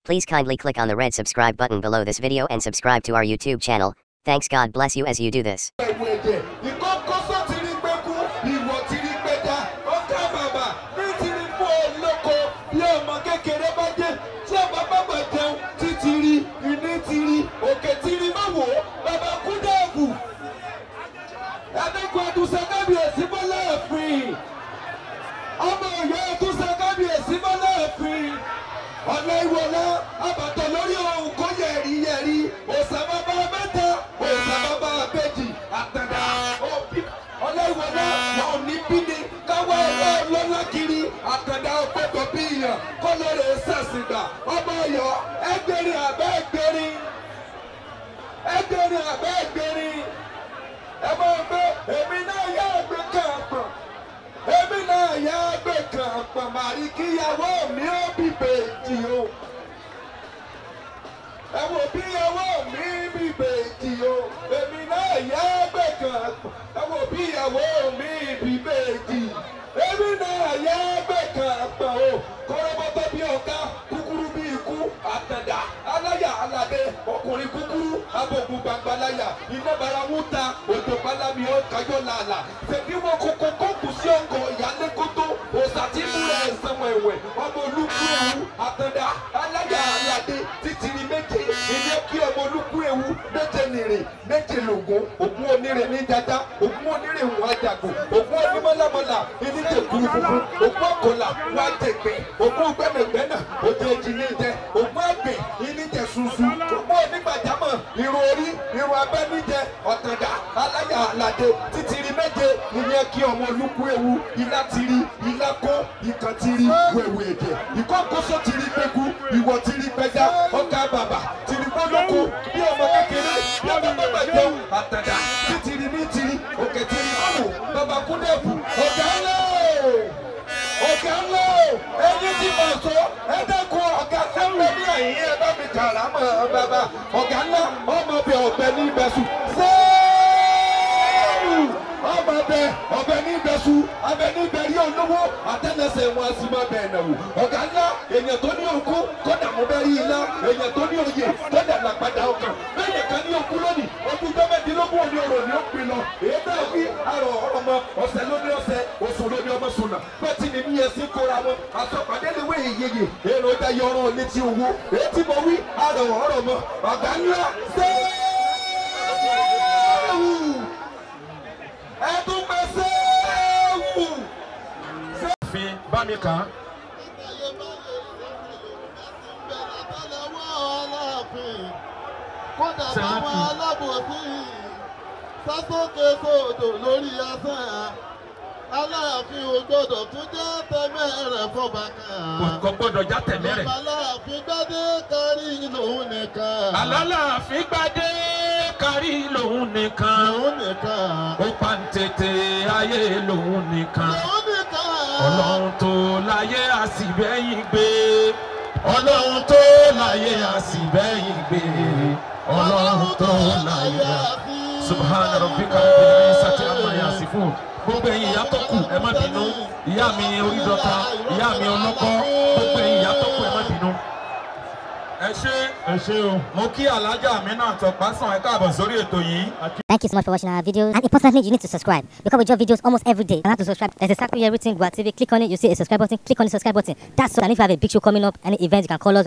Please kindly click on the red subscribe button below this video and subscribe to our YouTube channel. Thanks. God bless you as you do this. Ìkókósó ti rí gbẹ́kú, ìwọ̀ ti rí gbẹ́dá, ọkà bàbà ní ti rí fún olóko. Bí ọmọ kékeré bá dé, tí ọba bàbà jẹun, títí rí, ìní ti rí, òkè ti rí má wò ó, bàbá kú dẹ́ẹ̀bù. Ẹ̀dẹ́kun ẹ̀dùnsẹ̀ kábíyèsí bọ́lá ẹ̀fìn. Ọmọ Ọ̀yọ́ ẹ̀dùnsẹ̀ kábíyèsí bọ́lá ẹ̀fìn. Ọ̀nà ìwọ̀lá àbàtọ̀ lórí ohun kó yẹ̀rí yẹ̀rí, òòṣà bàbá mẹ́ta, òòṣà bàbá àbẹ́jì, àtàdá, òbí. Ọ̀nà ìwọ̀lá wọn ò ní bí ni káwá ẹgbẹ́ ọlọ́lá kiri, àtàdá ọgbọ́dọ̀ bí ìyàn kọ́ lóore sàṣìgbà. Ọmọ Ọ̀yọ́ ẹgbẹ̀rin àbẹ́ ẹgbẹ̀rin, ẹgbẹ̀rin àbẹ́ ẹgbẹ̀rin. Ẹ máa gbé èmi náà yá ẹgbẹ́ kan pọ̀, èmi náà yá ẹgbẹ́ kan pọ̀, màrí kíyàwó mi ó bí bèjì o. Ẹ wò bíyàwó mi bí bèjì o, èmi náà yá ẹgbẹ́ kan pọ̀. Ẹ wò bíyàwó mi bí bèjì, èmi náà yá ẹgbẹ́ kan pọ̀ o. Kọ́rọ́bọ́tọ́ bí ọ̀ká, kúkúrú bí ikú, àtàndá, aláyà aládé, ọkùnrin kúkúrú, abogun gbangbalaya, iná bara ń ta, òjò pálámi ó kájọ́ làálà. Ṣèbí wọn kókó kókù sí ọkọ̀ ìyálé kótó, òòsà tí múra ẹ̀sán wẹ̀wẹ̀, ọmọ olúkú ewu, àtàndá, aláyà aládé, títìrì méje, ilé kí ọmọ olúkú ewu, méje nìrè, méje lògùn, ògún onírè ní jaja, ògún onírè wọn àjàgò, ògún onímọ̀lámọ̀lá, ìníjẹ kúrúkúrú, ògún ọ̀kọ̀là wọn àjẹgbẹ́, ògún gbẹ́nàgbẹ́nà, òjò èjì ní jẹ, ògún àgbẹ̀, ìníjẹ sunsun, ògún onígbàjámọ̀, irun orí, irun abẹ́ níjẹ, ọ̀tàndá, aláyà aládé, títìrì méje, ìyẹn kí ọmọ olúkú ewu, ilá tiri, ilá kó, ìkàn tiri, wẹ̀wẹ̀ ẹ̀jẹ̀, ìkókóso tiri gbẹ́kú, ìwọ̀ tiri gbẹ́dá, ọkà bàbà, tiri gbólókù, bí ọmọ kékeré, bí ọmọ bàbà jẹun, àtàndá, títìrì ní tiri, òkè tiri mọ́wò, bàbá kúndẹ̀fù, ọ̀gá ńlá o, ọ̀gá ńlá o, ẹni tí mo sọ, ẹ dẹ́kun ọ̀gá sẹ́wọ̀n ní ẹ̀yìn ẹ bá mi kàrà mọ́ bàbá, ọ̀gá ńlá, ọmọ bẹ ọ̀bẹ ní ibẹ̀sù, sẹ́ẹ̀rù, ọmọ bẹ ọ̀bẹ ní ibẹ̀sù, abẹ ní ibẹ̀rí olówó, àtẹnẹsẹ̀ wọn a sì máa bẹ̀ ẹ̀nà wò. Ọ̀gá ńlá, èèyàn tó ní òkú, kọ́dà mo bẹ́ rí ilá, èèyàn tó ní òye, kọ́dà làpadà ọkàn, bẹ́ẹ̀ kan ní òkú lónìí, ọdún mẹ́ẹ̀ẹ́dínlógún òní ọ̀rọ̀ ni ó pin lọ, èyí náà wí àrò ọ̀rọ̀ mọ, ọ̀sẹ̀ ló ní ọ̀sẹ̀, oṣù ló ní ọmọ sùnà, bẹ́ẹ̀ tí ni mí ẹsìn kóra wọn, àsọpàdé lè wé ìyeyè, èrò ọjà yọrọ létí owó, èyí tí mo wí àrò ọ̀rọ̀ mọ, ọ̀gá ńlá sẹ́ẹ̀wù, ẹ̀dùn pẹ̀ sẹ́ẹ̀wù. Fi bá mi kàn án. Kódà báwọn alábòsí sásókè sódò lórí asán, Aláàfin ò gbọ́dọ̀ tún jẹ́ tẹ̀mẹ́rẹ̀ fọba kan. Kò gbọ́dọ̀ já tẹ̀mẹ́rẹ̀. Aláàfin gbadé kárí lòun nìkan. Aláàfin gbadé kárí lòun nìkan. Lòun nìkan. Ó pa ń tètè ayé lòun nìkan. Lòun nìkan. Ọlọ́run tó láyé àsìbẹ́yìn gbé. Ọlọ́run tó láyé àsìbẹ́yìn gbé. Ọlọ́run tó láyé. Subhana rabbika rabbil izzati amma yasifun. Gbogbo ẹ̀yin ìyá tó kù ẹ má bínú, ìyá mi orídọ́ta, ìyá mi ọlọ́kọ́, gbogbo ẹ̀yin ìyá tó kù ẹ má bínú. Ẹ ṣé, ẹ ṣé o. Mo kí alájà mi náà tọpá sàn, ẹ káàbọ̀ sórí ètò yìí. Thank you so much for watching our videos, and importantly, you need to subscribe because we drop videos almost every day. And how to subscribe? There's a circle here written Gua TV. Click on it, you see a subscribe button. Click on the subscribe button. That's all. And if you have a big show coming up, any event, you can call us.